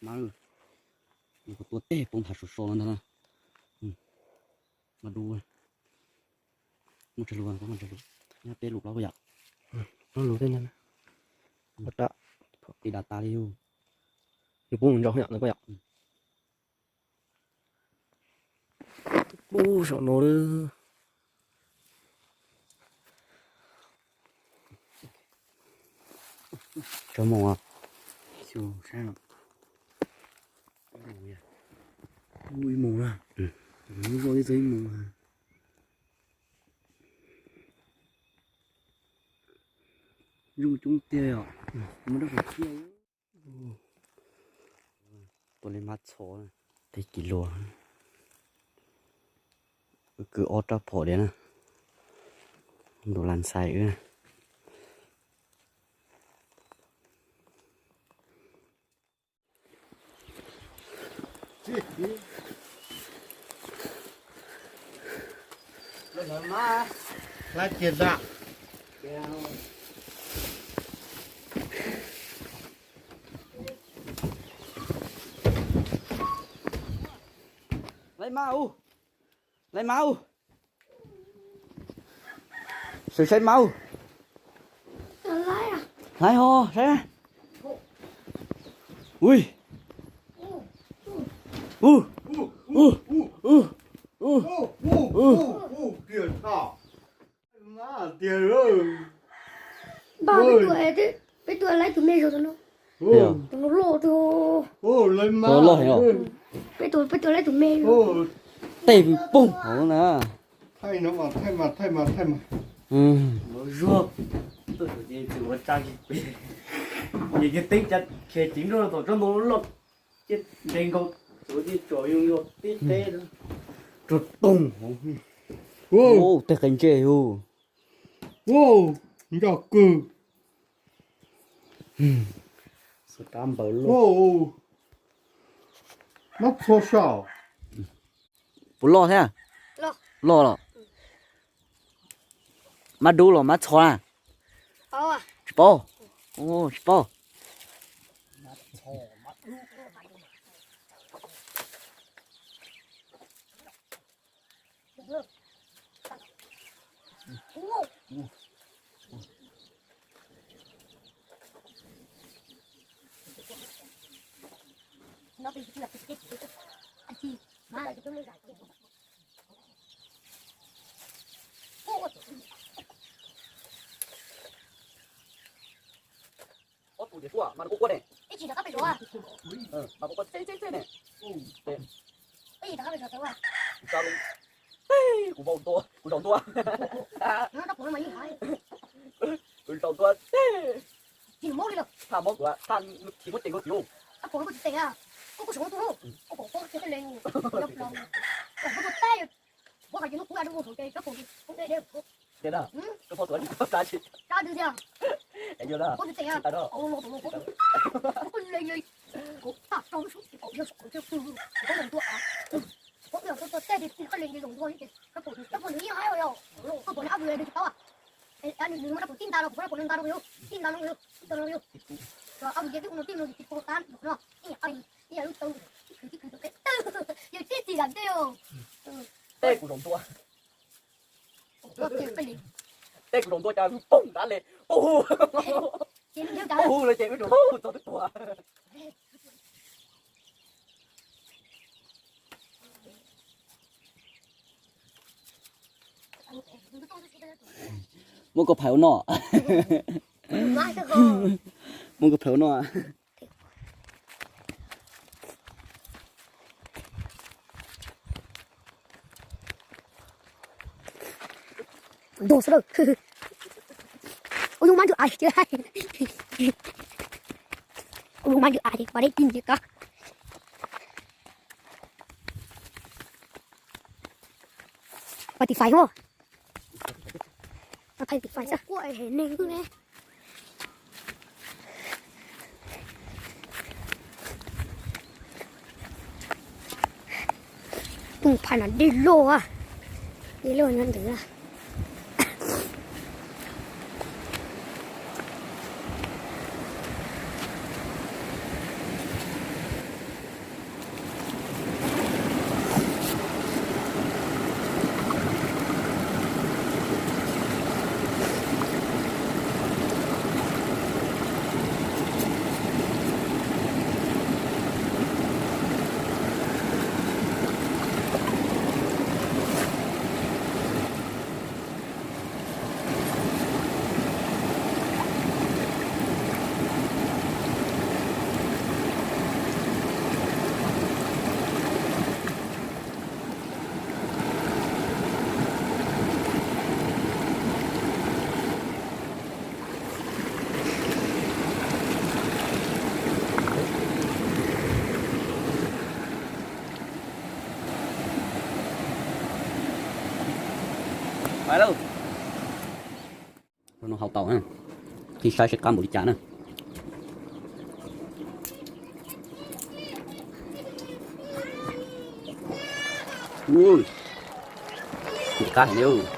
Mas, kuv tua tej poob nthav sov so no ntag na. Mas dub, muaj tsawg lus, muaj tsawg lus, nyob peb lus plaub yom. Plaub lus tej ntag. Ua rab, tis das tas li yus. Yus pub mus ntsaum yom no koj yom. Pub saum no lawm. Tso mus, xyov saib no. Ib mus na, ib mus na. Zoo coob tiag os, muaj dab qhov tiag. Tua li mab txho, tej kis luas, kwv ob rab phom diam na, ntu las ntxhais wb. Lawv mas, lawv tias zam. Lawv mas ub, lawv mas ub. Sawv saib mas ub. Hlais ho saib. Ui. Ub, ub, ub, ub, ub. Peb tua, peb tua laib tus me zog no. Tus no loj, tus no loj heev os. Peb tua, peb tua laib tus me. Tej poob hauv na. Thaij no mas, thaij mas, thaij mas, thaij mas. Zuag, tuaj tseem ua tsa tsis pem. Nim kiag teeb tsa khiav ceev nrog tom tsob ntoo loj, ciaj ntev nkaus, tsuav tib tsom yuag yuag tib teb. Rog toog. Tej qe ntsej hu. Nco kawg. Xov rab npaws loj. Mab txho saum. Puas loj thiab? Loj los? Mab dub los mab txho na? Tsis paub. Tsis paub. Ob tug tias suab mas nws quaj quaj ne. Mas quaj quaj txej txej txej ne. Kuv zaum ntua, kuv zaum ntua. Kuv zaum ntua txej. Tham mob kuv, tham tsis muaj ceem kuv txiv. Tias na, koj pom tuav tsis tau tsa tsis. Yog na. Koj pom nws ib hais os, koj pom nws ab tug tsis paub. Nws muab rab phom tib nta los kuv rab phom nws nta rau yus, tib nta rau yus, tib nta rau yus. Ab tug ces twb ua no tib no tsis paub tab no. Ib yam lub tau, ib khwv tib khwv tau, yus tib txis zam tej. Tej kuv zaum ntua. Tej kuv zaum ntua cas poog nrad li. Poog hu li ces wb txog twb tuag. Muab koj phais ua noj. Muab koj phais ua noj. Ntog xwb lawm. Ua yus mab ntsuag av ces, ua yus mab ntsuag av ces ua deb tib ntsis ko. Ua tis fais hos. Ua tis fais xwb. Pum phais no dej loj, dej loj nyob ntawd. Mas lauj, no haus tau na, cia saib seb qab npaum li cas na. Ntxim qab heev li.